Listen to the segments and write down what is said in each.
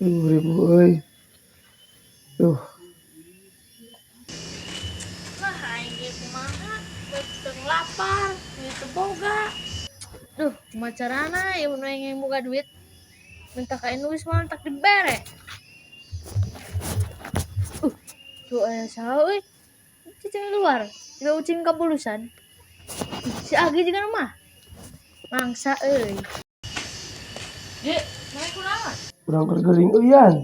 Ribu euy. Duh. Lah aing ge kumaha, beuteung lapar, duit teu boga. Duh, kumaha carana ieu mun aing boga duit? Minta ka Inus mah tak dibere. Tuh aya saha euy? Cicing luar, jiga ucing kabulusan. Si Agi juga mah. Mangsa euy. Ge, maneh kunaon? Urang keur gering euyan.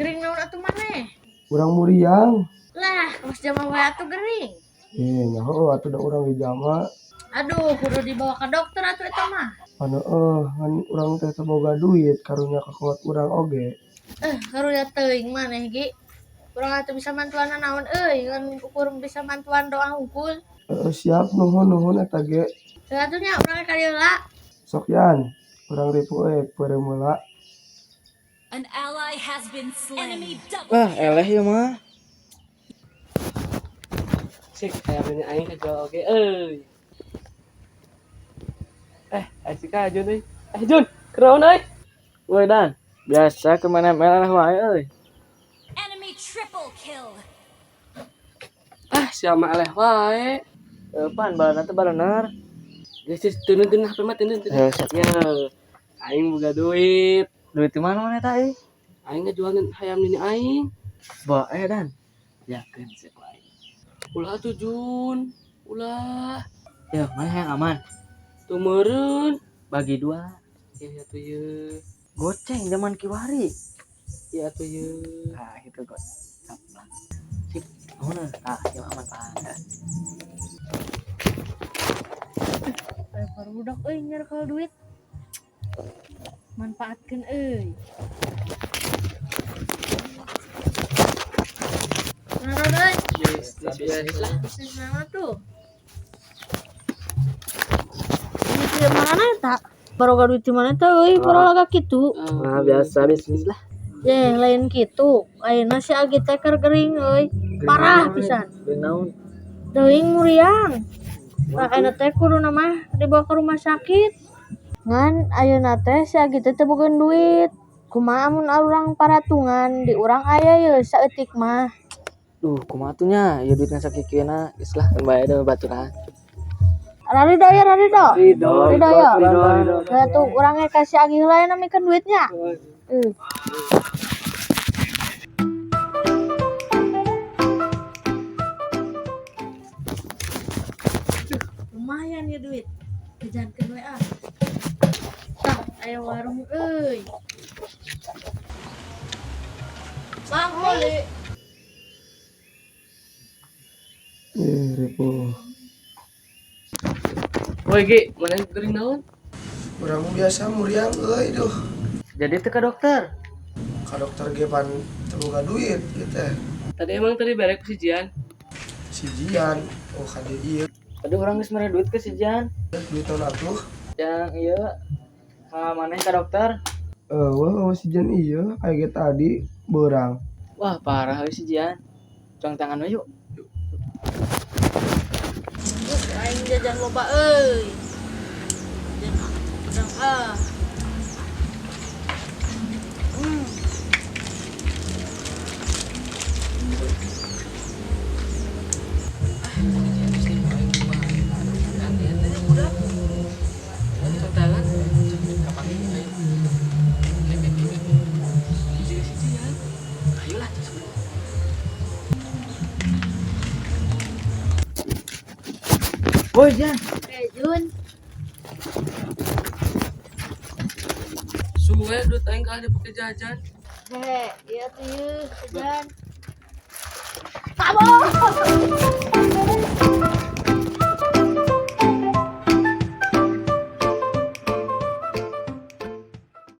Gering naon atuh maneh? Urang muriang. Lah, kos jama wae atuh gering. Nyaho atuh da urang ge jama. Aduh, kudu dibawa ke dokter atuh eta mah. Anu ngan urang teh teu boga duit karunya ka kolot urang oge. Karunya teuing maneh ge. Urang atuh bisa mantuan naon euy, ngan ukur bisa mantuan doa hungkul. Siap nuhun nuhun eta ge. Teu atuh nya urang ka dieu heula. Sok yan, urang ripu euy peureum heula. An ally has been slain. Enemy double. Wah, eleh ieu mah. Sik, aya bini aing kajual oge euy. Aya si Ka Jun euy. Jun, kunaon euy? Woi Dan, biasa ke mana eleh wae euy. Enemy triple kill. Ah, sia mah eleh wae. Pan balana teh balener. Geus geus teundeun HP mah teundeun. Heuh, sok. Ya, aing boga duit. Duit di mana mana eta euy? Aing ngajualin hayam nini aing. Bae Dan. Yakeun sih ku aing. Ulah atuh Jun. Ulah. Yeuh, mana yang aman? Tuh meureun. Bagi dua. Ya ya tuh ye. Goceng zaman kiwari. Ya atuh ye. Nah, gitu gocap lah. Sip, naon ah, yang aman pan. Aya barudak euy nyerekel duit. Manfaatkeun euy. Naon euy? Bisnis bisnis lah. Bisnis naon tuh? Duit di mana eta? Baroga duit di mana teh euy, baroga kitu. Nah, biasa bisnis lah. Yeh, lain kitu. Ayeuna si Agi teh keur gering euy. Parah pisan. Gering naon? Teuing muriang. Nah, ayeuna teh kuduna mah dibawa ke rumah sakit. Ngan ayeuna teh si Agi teh teu boga duit. Kumaha mun urang paratungan di urang aya ye saeutik mah. Duh, kumaha tuh nya? Ieu duitna sakikieuna geus lah keun bae deui baturan. Rarido ya rarido. Ridho, Ridho ya. ridho, ridho. Nah, tuh urang ge kasih Agi heula nya mikeun duitnya. Duh, lumayan ya duit. Jajankeun we ah. Tah, aya warung euy. Bang, beli. Ripu. Woi Gi, mana gering naon? Urang biasa muriang euy duh. Jadi teu ka dokter. Ka dokter ge pan teu boga duit ieu teh. Tadi emang tadi berek ku si Jian. Si Jian, oh kade ieu. Tadi urang geus mere duit ke si Jian. Duit naon atuh? Yang ieu maneh ka dokter. Wah, si Jian ieu aya ge tadi beurang. Wah, parah euy si Jian. Cuang tangan we yuk. Aing jajan loba euy. Jajan pedang ah. Woi Jian. Jun. Suwe duit aing kalah dipake jajan. Hehe, iya tuh yeuh, jajan. Kabur.